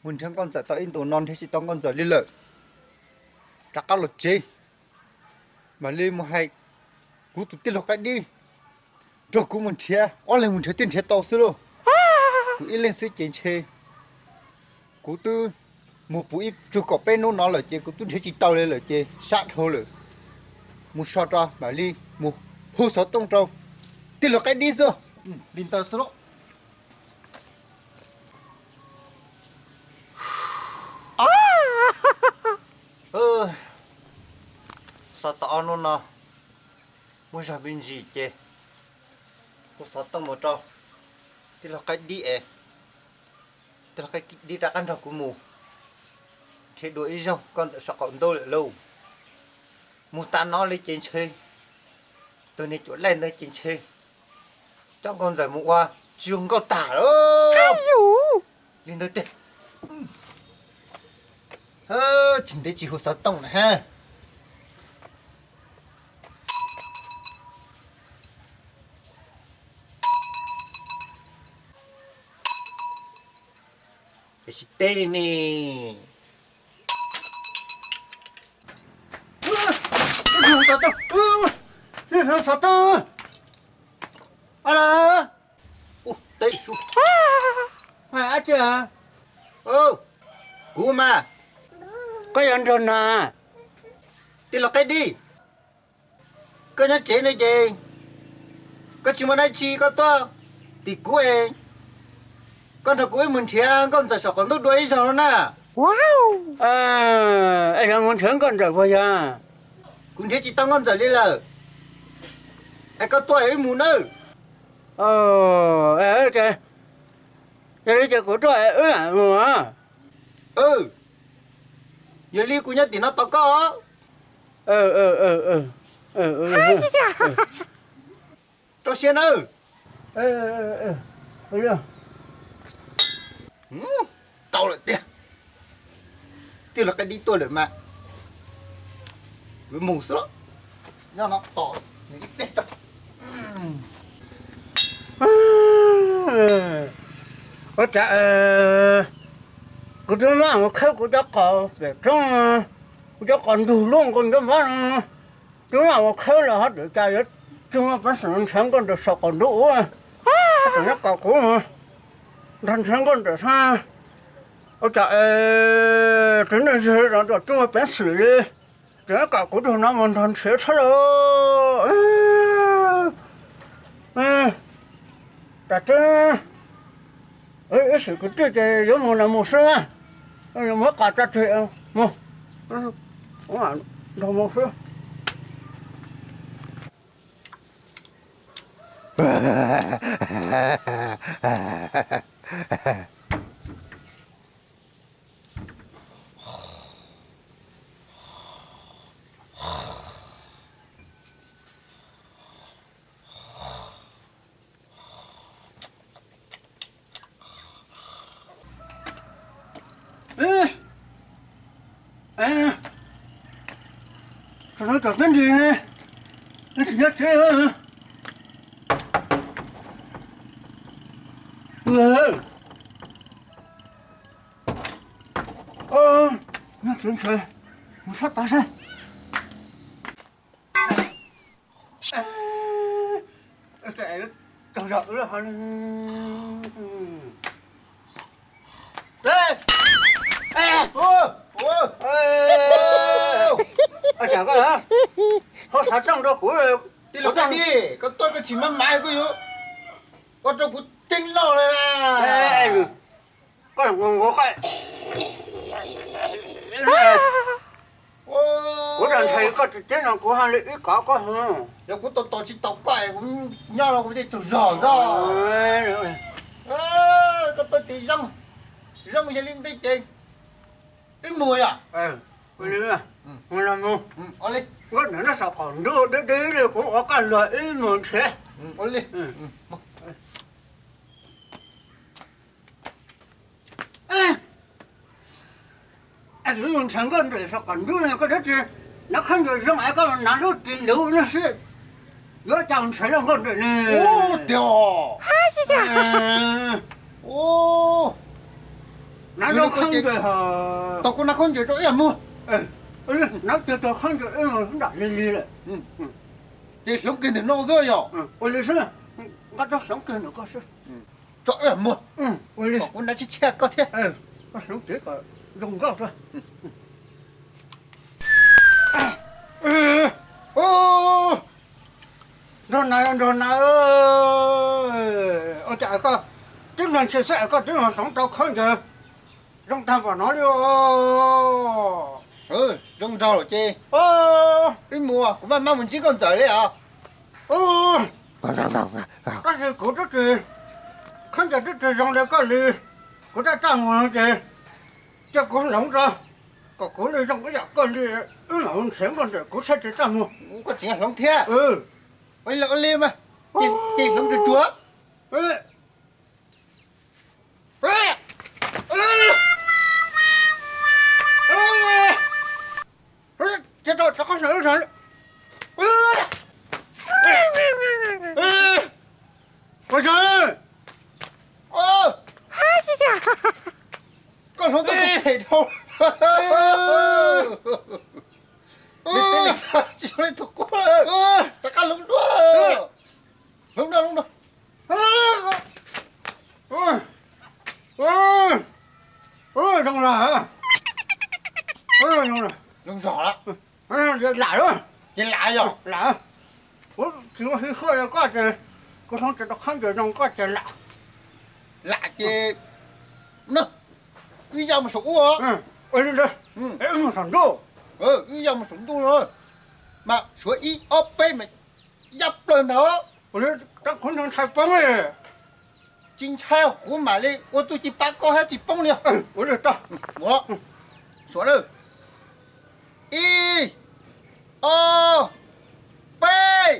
Mus nrhiav nkauj ntxawm tau ib ntus no nrhiav tsis tau nkauj ntxawm li lawm. Rov qab los tsev, mam li mus hais kuv tus tij laug Qaib Dib nrog kuv mus nrhiav, ob leeg mus nrhiav twb nrhiav tau xwb lauj. Kuv ib leeg xwb ces ntshe kuv twb mus puv ib tsug kaum peb hnub no lawm ces kuv twb nrhiav tsis tau li lawm ces sab dhau lawm. Mus so rau mam li mus hu xov tooj rau tij laug Qaib Dib xwb. Li ntawd xwb lauj. So tau ob hnub no muaj zog me ntsis ces hu xov tooj mus rau tij laug Qaib Dib es tij laug Qaib Dib rov qab nrog kuv mus nrhiav dua ib zaug nkauj ntxawm saum qaum ntuj lawm lauj. Mus tas no li ces ntshe tus niag cuam laij ntawd ces ntshe coj nkauj ntxawm mus ua tsis zoo nkauj tag lawm. Li ntawd tiag, tsis ntev tsis hu xov tooj na ha. Tsis teb li ne. Xov tooj, xov tooj. Ab tsi, kuv mas, koj yuav nrog na, tij laug Qaib Dib. Koj nyob tsev no ces koj tsis muaj dab tsi koj tuaj tim kuv es koj nrog kuv wb mus nrhiav nkauj ntxawm saum qaum ntuj dua ib zaug no na. Es yog mus nrhiav nkauj ntxawm puas yog? Kuv nrhiav tsis tau nkauj ntxawm li lawm, es koj tuaj wb mus nawb. Yog li ces kuv tuaj wb mus. Yog li kuv nyob tim no tos koj. Rau siab nawb. Tau lawm tiag, tij laug Qaib Dib tuaj lawm mas, mus xwb los, nyob no tos nws ib pliag tso. Ua cas kuv twb maj mus khawb kuv cov qos pem roob, kuv cov qos ntug luaj nkaus nrov npab no, twb maj mus khawb lawm ho tseem cas yuav tsis muaj peev xwm nrhiav nkauj ntawm saum qaum ntuj ua, tseem nyob kom kuv nrog nrhiav nkauj ntawm sab. Ua cas tseem neeg zig los tsis muaj peev xwm li, tseem nyob kom kuv rau no mus nrog nrhiav tshab lawm. Tam tseeb ib sim kwv tij ces yuav mus los mus xwb, yuav mus qas tsa tseg mus, nrog mus xwb. Tsis tau tawm tib nrig, tsis nyob tsev. Nyob tsev ntshai, mus sab pas saib. Tsaug zog lawm. Ua cas koj ho xav txooj rau kuv? Tij laug Kab Dib, koj tuaj koj tsis maj mam koj yuav ua rau kuv ceeb loj li na. Koj nquag koj, kuv tsis ntshai koj tsis teb no kuv haj li ib kov koj. Yog kuv tau tos tsis tau koj, kuv nyob no kuv thiaj tsaug zog xwb. Koj tuaj tis zoo, zoo yog li ntawd ces wb mus yom. Mus los mus. Nkauj ntawm no saum qaum ntuj deb deb li kuv ua koj luag wb mus nrhiav. Es kuv mus nrhiav nkauj ntawm saum qaum ntuj no koj dab tsi, nov khaub ncaws zoo es koj los nov lub ris luv no xwb. Yuav cas ntshav loj nkauj nraim ne. Ub, tiag os. Hab, tsis cas. Ub, hnav khaub ncaws, tau kuv hnav khaub ncaws rau ib yam muag. Hnav kiag tau khaub ncaws nram lig lig lawm. Ces hloov kiag ntawm no xwb yog. Ua li xwb, nqa rau hloov kiag ntawm ko xwb. Tso ib yam muag, kom kuv hnav tsis tshaj koj thiab. Hloov kiag kom zoo nkauj rau. Nraug Nas, Nraug Nas, ua cas koj twb luag ntshai xwb es koj twb los hloov tau khaub ncaws zoo tag npaum no li os? Zoo nraug lawm ces wb mus, kuv maj maj mus ntsib nkauj ntxawm li os. Tab sis kuv twb tsis, khaub ncaws twb tsis zoo li koj li, kuv raj raj mus no ces cia kuv hloov tso, kom kuv li zoo ib yam koj li, wb mam mus nrhiav nkauj ntxawm kuv thiaj tsis raj mus. Koj tseem hloov thiab? Ua li mas, ces hloov tsuag tsuag. Ua cas koj hloov tau tus phem dhau. Tsis hloov li tus quab, rov qab hloov dua. Hloov no, hloov no. Zoo lawm, zoo zog lawm. Lam, ces lam yog lam. Kuv tsis muaj hwj huaj li koj ces kuv hloov tsis tau khaub ncaws zoo koj ces lam. Lam ces no, wb ya mus saum ub. Ua li ntawd, wb mus saum ntuj. Wb ya mus saum ntuj no, mas suav ib ob peb mas ya plaws ntag. Ua li, kuv ntshai poob li. Tsis ntshai, kuv mam li ua txuj ci pab koj thiab tsis poob li. Ua li tau. Suav lawm. Ib, ob, peb.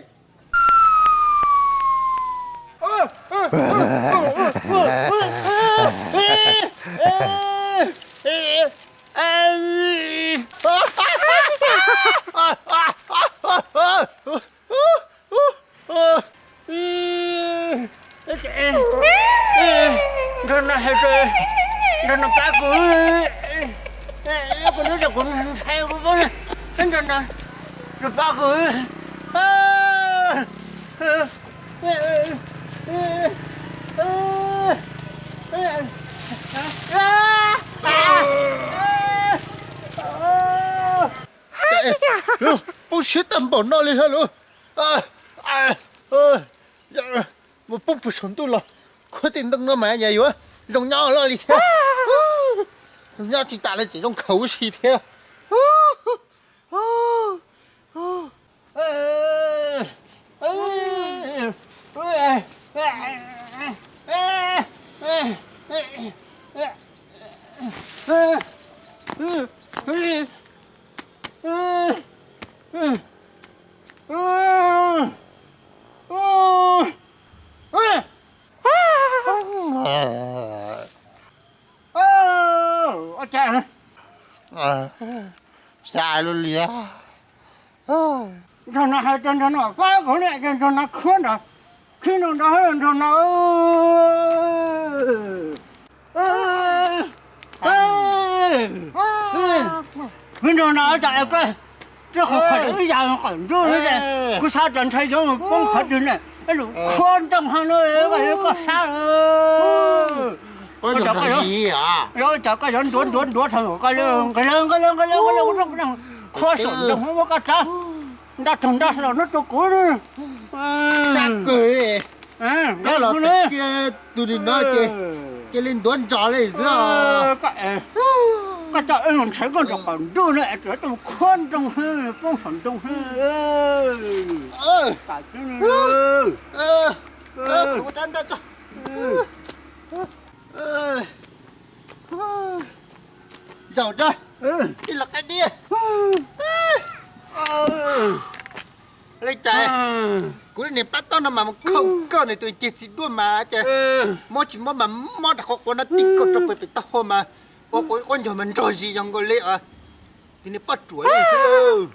Nraug Nas hais tias, Nraug Nas pab kuv, kuv hnub no kuv ntshai kuv poob, Nraug Nas pab kuv. Poob siab tag npaum no li thiab lauj. Mus poob puag saum ntuj los, khuab tej ntoo no mas nyaj yuav zoo nyob loj li thiab. Zoo nyob tsis tas li ces zoo khaus huv si thiab. Xav lub liab. Nraug Nas hais tias Nraug Nas pab kuv ne, ces Nraug Nas khuab nrad, khib nraug nrad, Nraug Nas. Nraug Nas, cas koj, koj qhov ib yam qhov ntuj, kuv xav tias ntshai yuav mus poob qhov twg ne, khuab ntoo heev no, koj sab. Yog cas koj yuav ntuav ntuav ntuav thaum koj nqis lawm, nqis lawm, nqis lawm, nqis lawm, nqis lawm, khuab saum ntoo muab koj tsav nraj tog nraj los no rau kuv. Sab kawg li. Los cia tus nim no ces cia li ntuav ntsos li xwb. Koj coj wb mus nrhiav nkauj ntxawm qaum ntuj no es tseem tuaj mus khuab ntoo, poob saum ntoo. Zaum tso, ib los qaib diab. Li cas kuv li niam pab tob no mas mus khaum koj nws tus ceg txiv duaj mas ces mob tsis mob mas mob rau qhov quav no tib kaum rau pem pem taub hau mas ua quav ncaug mas nrog zis zoo nkaus li tus niag poj ruam li xwb.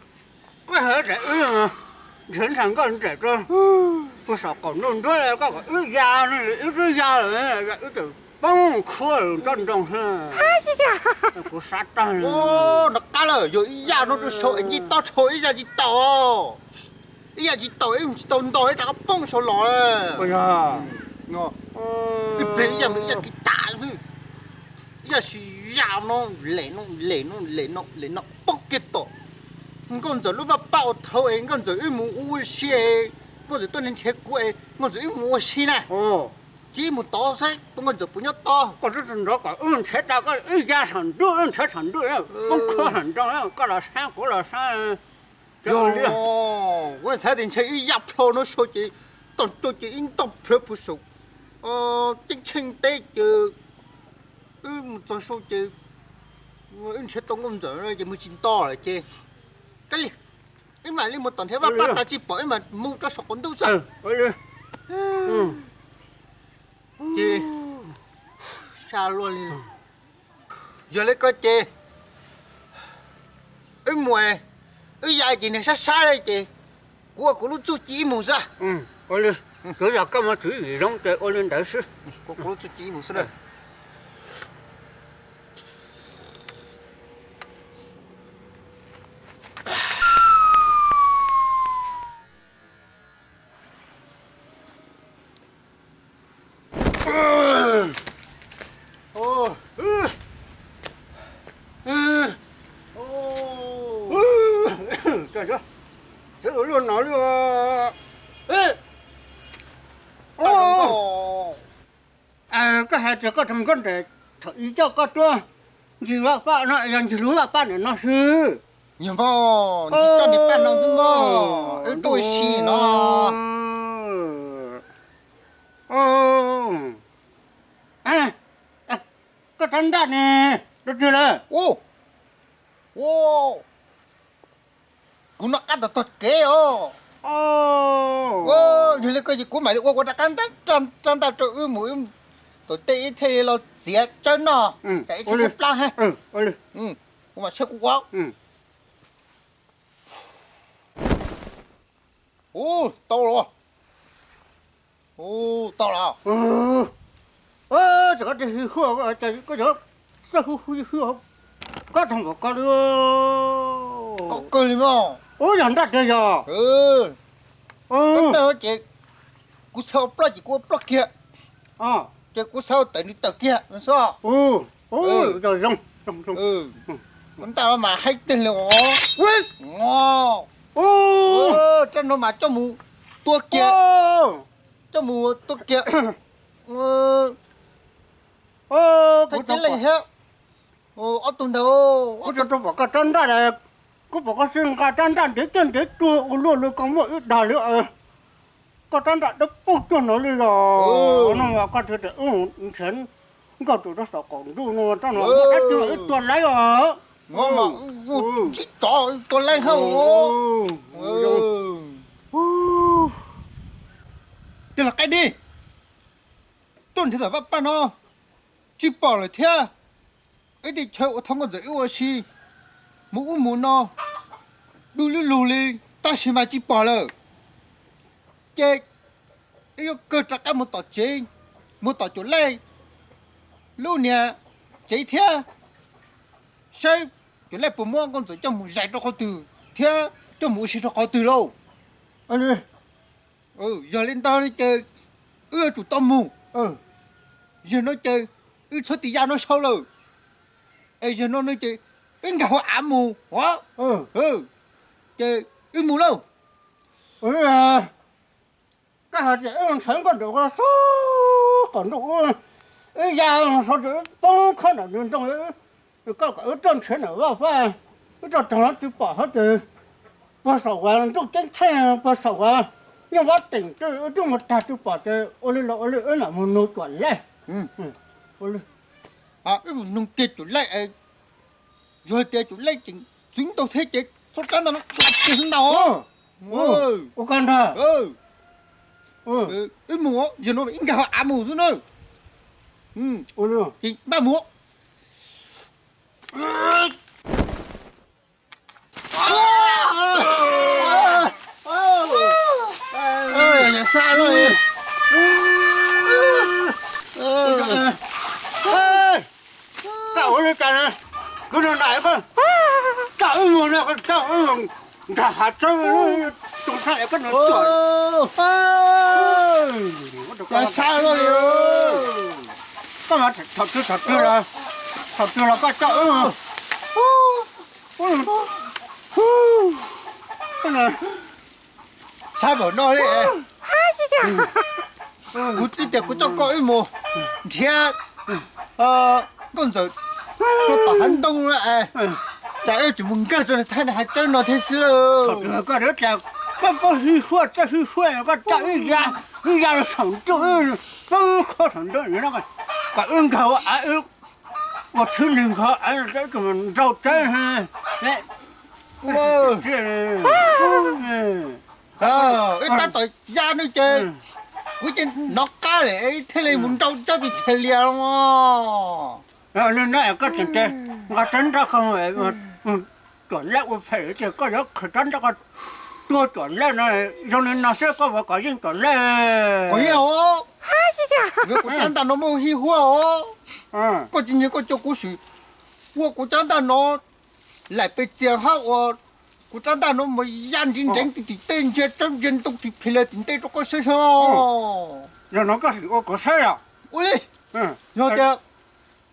nrhiav ntshai nkauj nraim rau puag saum qaum ntuj nruab, koj kom wb ya, wb twb ya lawm, wb tseem poob khuab rau nroog xwb. Kuv sab tag li. Nov qab lawm, yog ib yam no rau saud es ncej tob rhau ib yam tsis taus. Ib yam tsis taus, ib tsis tau nto ib rov qab poob saud los. Ib pliag ib yam, ib yam kiv tas xwb. Ib yam siv yam no, lem no lem no lem no lem no poob kiag tom nkauj ntxawm lub vaj paj uas thaum es nkauj ntxawm wb mus ua si, nkauj ntxawm tuaj nrhiav kuv es nkauj ntxawm wb mus ua si na. Cia wb mus tod saib nkauj ntxawm puas nyob tod. Koj twb nrov kom wb nrhiav tau, koj wb ya saum ntuj, wb nrhiav saum ntuj, poob khuab saum nroog, koj los saib kuv los saib. Yog, kuv xav tias ntshe wb ya plho no saud ces tom tso ces ib ntoj plhawv puag saum ceeb tsheej teb ces wb mus txog saud ces wb nrhiav tau nkauj ntxawm ces mus tsis nto lawm ces, kab li, wb mam li mus tom nrhiav vaj paj tas tsis pom wb mam mus rau saum qaum ntuj xwb. Ces, xya luaj li. Yog li ko ces wb mus, wb ya ces niag sab sab li ces kuv ua kuv lub txuj ci wb mus xwb. Ua li, twb yog koj muaj tswv yim zoo ces ua li ntawd xwb. Kuv ua kuv lub txuj ci wb mus xwb na. Koj hais tias koj tau nkauj nraim thaum ub coj koj tuaj ncig vaj paj no, yog ncig lub vaj paj ntawm no xwb. Yog mas, ncig txoj niag paj no xwb mas, wb tuaj ua si no. Koj rab ntaj ne, rau twg lawm? Kuv noj qab tau tog kev os. Yog li ko ces kuv mam li ua kuv rab ntaj, rab ntaj rau wb mus, wb tom tej ib thiaj li los txiav tsawb noj, tsam ib tsam tshaib plab ha. Kuv mam saib kuv ua. Ub, tau los. Ub, tau los. Ces koj hu hu, koj hu hu, koj tau npaum ko li. Koj kawg li mas. Ub, yog ntaj tiag yog. Koj ntaj ces kuv txhawj ua ploj ces kuv ua ploj kiag, ces kuv txhawj ua tawm nws tawm kiag no xwb. Zoo, zoo, zoo. Koj ntaj no mas haib tiag li os. Rab no mas coj mus tua kiag, coj mus tua kiag. Thaij cev leej thiab. Ob tug ntawd, kuv tsis tau pom koj rab ntaj, kuv pom koj sib nqa rab ntaj ntev tiaj ntev tuag ua luaj li koj muaj ib dag li. Koj rab ntaj dawb paug tuag no li los no mas koj tias wb nrhiav nkauj tus rau saum qaum ntuj no, rab no muaj dab tsi mas wb tua laib os. Ntsib tsov tua laib hab. Tig los qaib dib, tuaj nrhiav tom vaj paj no tsis pom lawm thiab. Ib teb chaws uas thaum nkauj ntxawm wb ua si, mus ub mus no, du lug lug li, tab sis mas tsis pom lawm. Ces wb yuav kawg rov qab mus tom tsev, mus tom Cuam Laij lub niag tsev thiab, saib Cuam Laij puas muab nkauj ntxawm coj mus zais rau qhov twg thiab coj mus ua si rau qhov twg lauj. Yog li ntawd no ces wb yuav tsum tau mus. Yog no ces wb txhob tig ya no sau lawm. Es yog no no ces wb nkag hauv av mus os. Ces wb mus lauj. Koj hais tias wb nrhiav nkauj ntawm ko sab qaum ntuj, wb ya sau ces wb poob khawb ntawm nroog, koj kom wb tuaj nrhiav ntawm vaj paj, wb tuaj tog tsis pom hab ces puag saum uas ntuj ceeb tsheej puag saum uas yeej vab teem wb tuaj mus tag tsis pom ces ua li los ua li wb mam mus nug Cuam Laij. Wb mus nug kiag Cuam Laij, yog tias Cuam Laij tseem txwv ntau thiab ces txhob rab ntau no, ntau. Ua koj ntag. Wb mus, yog no ib nkag hauv av mus xwb na. Ces npaj mus. Koj, koj wb mus no, koj wb mus nrog hav tsawb, tus sab es koj no tuaj. Koj sab luaj li. Koj mas thaum twg thaum twg los, thaum twg los koj coj wb mus. Sab npaum no li. Kuv txij tias kuv coj koj wb mus nrhiav nkauj ntxawm rau tom hav ntoo na, cas wb tseem mus nkag rau thaum hav tsawb no thiab xwb. Koj, koj poob hwj huaj txawj hwj huaj, koj coj wb ya, wb ya saum ntuj, poob kho saum ntuj, kom wb nkag ua av, ua tshwb nws nkag av, nrau tsawb. Wb tab tom ya no ces kuv ces hnov qab lawm thiaj li mus nrau tsawb pis phe lias los. Li no koj tseem tias nqa rab nrab koj mus cuam laj ua phem tias koj yuav qhwv rab nrab koj tua cuam laj no, zoo li no xwb koj ua kom yeej cuam laj. Kuv yeej os, kuv cov ntaj no muaj hij huaj os. Koj tsis nyiam koj cia kuv sim ua kuv cov ntaj no laim pes txias hab ua kuv cov ntaj no mus ya ntev ntev tim tim tej ntsia tsawb ntsia ntoo tim phe lias tim ntej rau koj saib os. Yog no koj sim ua kuv saib os. Ua li, yog tias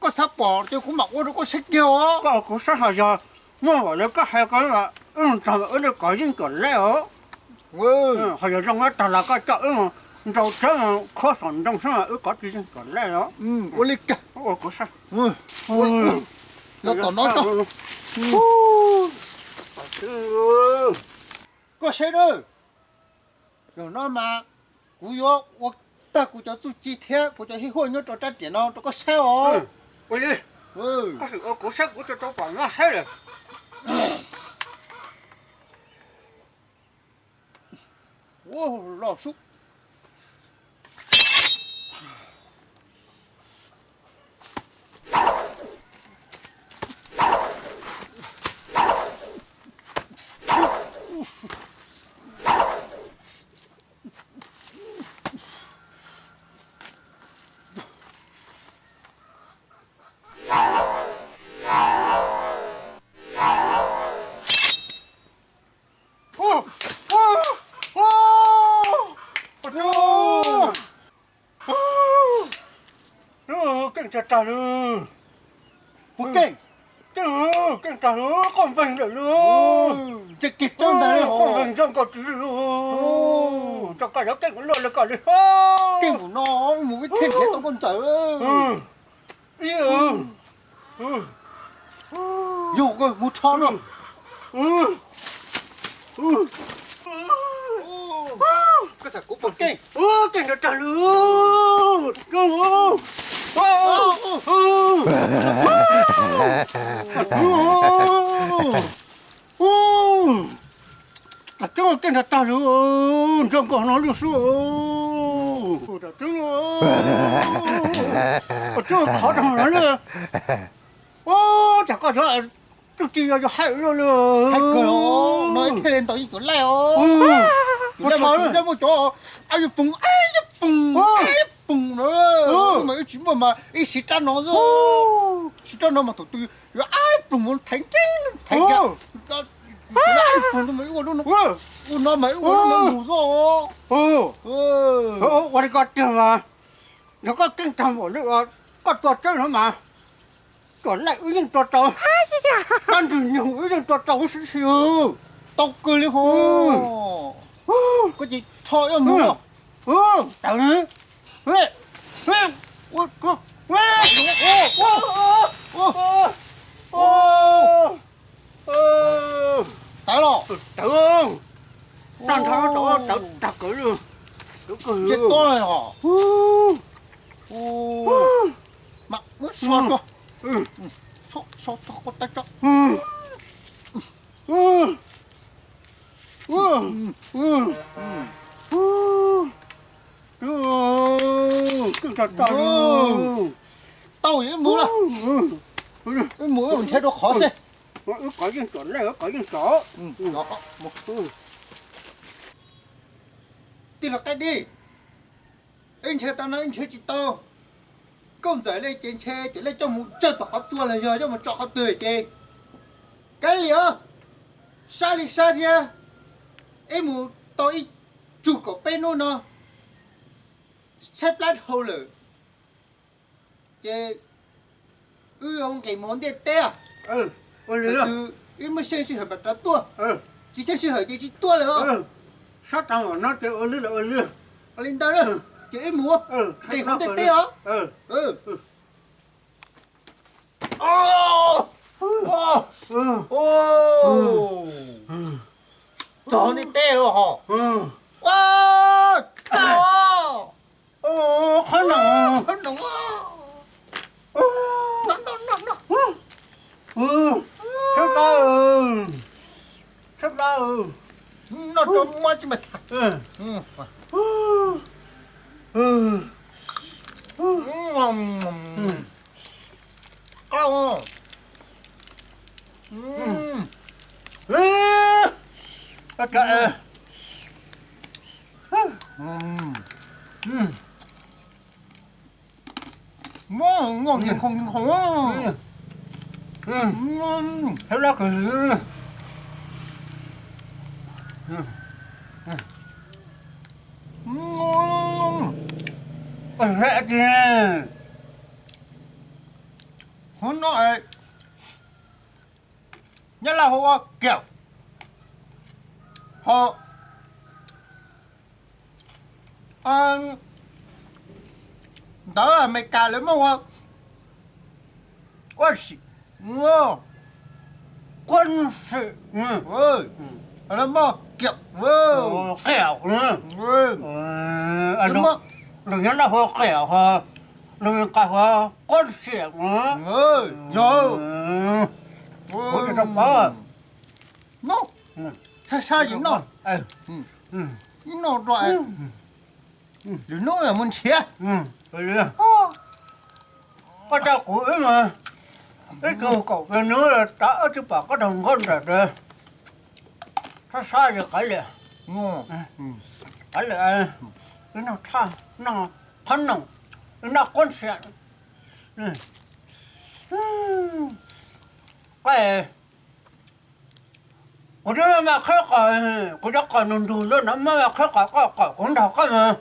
koj xav pom ces kuv mam ua rau koj saib kiag os. Koj ua kuv saib ho yog muaj npaum li koj hais ko, wb mus txog wb li kom yeej cuam laj os. Ho yog zoo tag los koj coj wb mus nrau tsawb mus khuab saum ntoo xwb mas wb kov tsis yeej cuam laj os. Ua li kag. Ua kuv saib. Los tom no tso. Koj saib na, zaum no mas kuv yuav ua tag kuv cov txuj ci thiab kuv cov hij huaj nyob rau rab riam no rau koj saib os. Ua li, koj sim ua kuv saib kuv tso rau pom no saib lawm. Ua los sub. Keej tag tag li. Puas keej? Keej, keej tag li, koj npeeg lawm li. Ntshe kiag tsob ntag li, koj npeeg nrog nkaus tsis li. Tso koj yuav keej luaj li koj li. Keej npaum no mus ib thiaj nrhiav tau nkauj ntxawm. Yog mus rho no. Koj xav kuv puas keej? Keej tag tag li. Tseeb, keej tag tag li, nrog nkaus no lwj xwb. Tseeb, tseeb qhov rau no li. Ua cas koj cov txuj ci yog yog haib luaj li. Haib kawg no thiaj li ntaus yeej cuam laij os. Cuam laij mas cuam laij muaj cov ab yuj poog ab yuj poog ab yuj poog no. Mas wb tsis muaj mas ib siv rab no xwb. Siv rab no mas thaum twg yuav ab yuj poog mus theev nreeb theev kiag. Cuam laij ab yuj poog no mas wb ua lub no, ua no mas wb ua lub no mus xwb. Ua li koj tiag mas, yog koj keej tag npaum li koj tua tseeb no mas, cuam laij wb yeej tua tau, kab ntswg nyoog wb yeej tua tau huv si si. Tau kawg li ho. Koj tsis rho ib mus. Tawm. Tawm los. Tag nrho tawm tag kawg li. Tawm kawg li. Ntshe tob os. Mas muab so tso. So, so tso koj tab tso. Keej tag tag li. Tau, wb mus lawm. Wb mus, wb mus nrhiav rau qhov seb. Wb kov yeej tsom lawm, wb kov yeej tsom. Tij laug Qaib Dib, wb nrhiav tau no wb nrhiav tsis tau. Nkauj Ntxawm li ces ntshe cuam laij coj mus tsawg tom qhov tsua los yog coj mus tso qhov twg ces Kav liam, sab li sab thiab, wb mus tau ib tsug kaum peb hnub no, tshaib plab dhau lawm, ces wb yuav nqis mus hauv ntiaj teb. Ua li, wb muaj xyeej sij hawm mam rov tuaj, tsis xyeej sij hawm ces tsis tuaj lawm. Sab tag mam no ces ua li los ua li. Ua li ntawd, ces wb mus nqis hauv ntiaj teb os. Txog ntiaj teb ho. Ua, tau. Qhov no, qhov no, no, no, no, no. Tshaib plab, tshaib plab. Noj tso muab tsis mas tham. Qab. Muab noj nkiag khoom nkiag khoom. Thiab lab kws. Hnub no, Nyab Laj hu ua kiaum, ho ntawv Amelikas lawv muaj ua, ua si, ua si, lawv muaj kiaum, kiaum, lus Nyab Laj hu ua kiaum, ho lus Amelikas hu ua quab xiam. Yog, kuv tsis tau paub. Noj, thaj sab yim noj, noj rau, lwm hnub mus nrhiav. Koj coj kuv wb mus, wb tug kaum peb hnub rov wb tsis pom koj rau nkauj nram, thaj sab yim qav liam, qav liam, wb noj thaj, noj qhob noom, wb noj quab xiam. Qaij, kuv twb maj qhib qos, kuv cov qos nus ntug ntawd no maj qhib qos koj kom kuv nrog koj mus.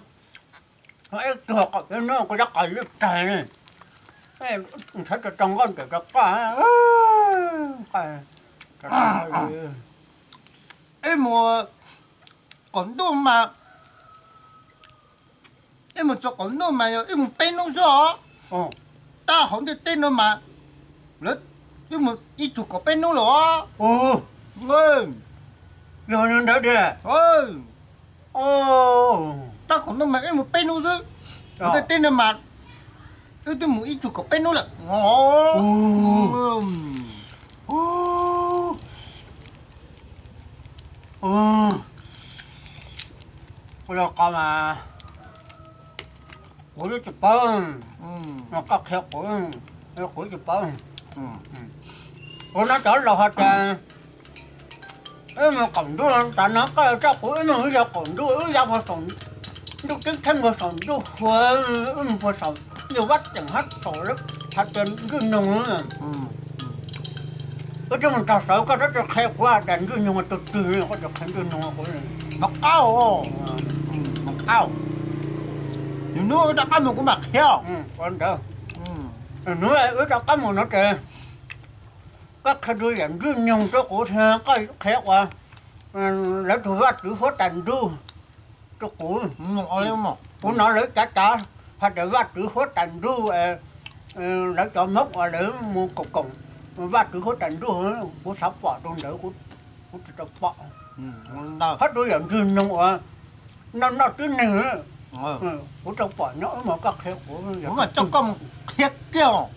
Ib tug kaum peb hnub kuv cov qos lwj tag li. Ntxhais rau rau nkauj ntawm rau koj. Wb mus qaum ntuj mas, wb mus txog qaum ntuj mas yog wb mus peb hnub xwb os. Tab hauv ntiaj teb no mas lawv, wb mus ib tsug kaum peb hnub lawm os. Yog li ntawd tiag. Tab qaum ntuj mas wb mus peb hnub xwb, hauv ntiaj teb no mas wb twb mus ib tsug kaum peb hnub lawm. Kuv los qhov mas kuv twb tsis paub, koj qhia kuv, kuv tsis paub. Kuv no cov laus hais tias wb mus qaum ntuj, tas no koj coj kuv wb mus wb yog qaum ntuj, wb ya puag saum ntuj ceeb tsheej, puag saum ntuj hua, wb mus puag saum ntuj vaj tseem hab saum lawv hais tias Ntswj Nyoog. Wb twb mus txog saud koj twb tsis qhia kuv hais tias Ntswj Nyoog tus twg, koj tsis qhia Ntswj Nyoog kuv. Nov qab, nov qab, lwm hnub wb rov qab mus kuv mam qhia. Ua ntawd, lwm hnub wb rov qab mus no ces koj qhia rau yawm Ntswj Nyoog rau kuv thiab koj qhia ua lawv tus vaj tswv huab tais ntuj rau kuv. Kuv hnov lawv cav cav hais tias vaj tswv huab tais ntuj, lawv cov Hmoob uas lawv mus koom koom vaj tswv huab tais ntuj, kuv xav pom rau ntawd, kuv tsis tau pom. Qhia rau yawm Ntswj Nyoog uas noj noj tib neeg, kuv tau pom nyob wb mus koj qhia kuv. Kuv mam coj koj mus qhia kiag los.